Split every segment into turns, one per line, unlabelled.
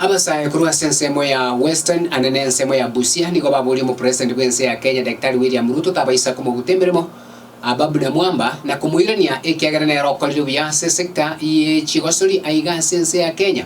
Abasae korwa ase ensemo ya Western ande na ensemo ya Busia nigo baboria omopresident bw'ense ya Kenya Daktari William Ruto tabaisa komobuta emeremo Ababu Namwamba na komoirania ekiagera nere okorire buya ase esecta ye chigosori aiga ase ense ya Kenya.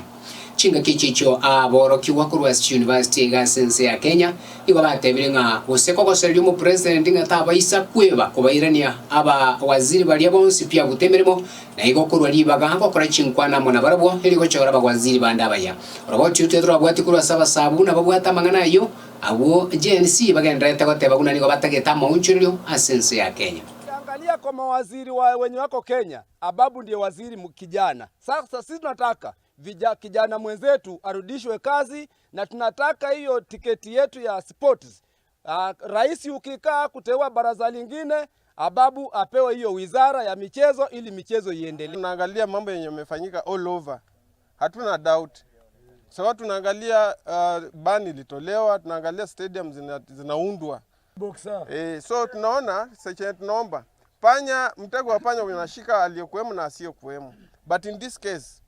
Chingaki echi echio aborokigwa korwa ase chiuniversity aiga ase ense ya Kenya nigo batebire ng'a gose kogosereria omopresident ng'a tabaisa kweba kobairania aba waziri baria bonsi pi abute emeremo na igo korwa ribaga gokora chinkwana amo nabarabwo erio gochora abawaziri bande abaya. Roboti otuya torabwati korwa ase abasabu buna babwate amang'ana ayio, abwo Gen Z bagendererete goteba buna nigo batagete amaonchorerio ase ense ya Kenya.
Ukiangalia kwa mawaziri wa wenye wako Kenya, Ababu ndiye waziri kijana. Sasa sisi tunataka kijana mwenzetu arudishwe kazi, na tunataka hiyo tiketi yetu ya sports. Rais ukikaa kuteua baraza lingine, Ababu apewe hiyo wizara ya michezo ili michezo iendelee.
Tunaangalia mambo yenye yamefanyika all over, hatuna doubt. So tunaangalia ban ilitolewa, tunaangalia stadium zinaundwa. So tunaona sasa, tunaomba panya, mtego wa panya unashika aliyekuwemo na asiyekuwemo. But in this case,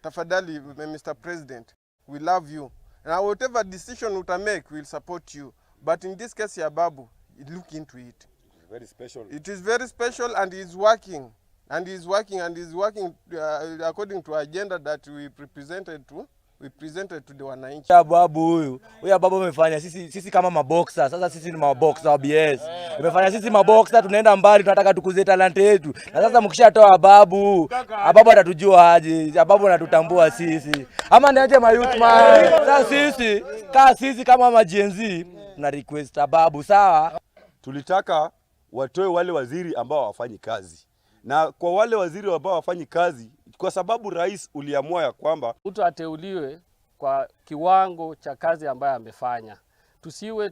tafadhali Mr. President, we love you. Na whatever decision uta make, we'll support you. But in this case ya Babu, look into it.
Very special.
It is very special and is working. And is working and is working according to agenda that we presented to the wananchi.
Babu huyu babu amefanya sisi kama maboxer sasa, sisi ni maboxer wa BS. Imefanya sisi maboxer tunaenda mbali, tunataka tukuze talanta yetu. Na sasa mkishatoa Babu, Babu atatujua aje? Babu anatutambua sisi. Ama niaje ma youth man? Sasa sisi kama ma Gen Z tuna request Babu, sawa?
Tulitaka watoe wale waziri ambao hawafanyi kazi, na kwa wale waziri ambao hawafanyi kazi, kwa sababu rais uliamua ya kwamba
mtu ateuliwe kwa kiwango cha kazi ambayo amefanya.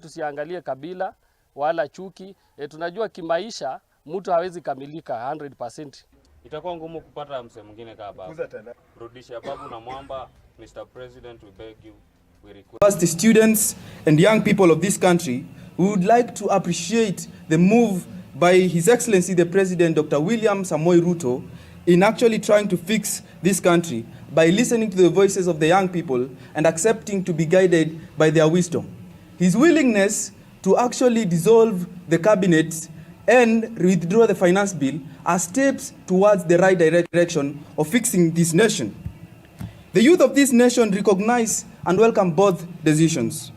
Tusiangalie kabila wala chuki. Tunajua kimaisha mtu hawezi kamilika 100%.
Itakuwa ngumu kupata msee mwingine kama Babu. Rudisha Babu Namwamba. Mr. President, we beg you, we request.
University students and young people of this country, we would like to appreciate the move by His Excellency the President Dr. William Samoei Ruto in actually trying to fix this country by listening to the voices of the young people and accepting to be guided by their wisdom. His willingness to actually dissolve the cabinet and withdraw the finance bill are steps towards the right direction of fixing this nation. The youth of this nation recognize and welcome both decisions.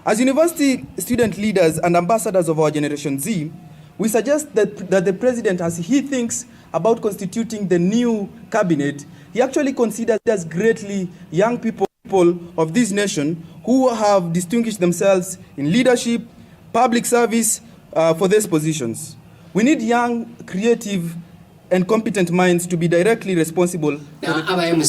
As university student leaders and ambassadors of our Generation Z, we suggest that the president, as he thinks about constituting the new cabinet, he actually considers greatly young people of this nation who have distinguished themselves in leadership, public service for these positions. We need young, creative, and competent minds to be directly responsible
Na aba MC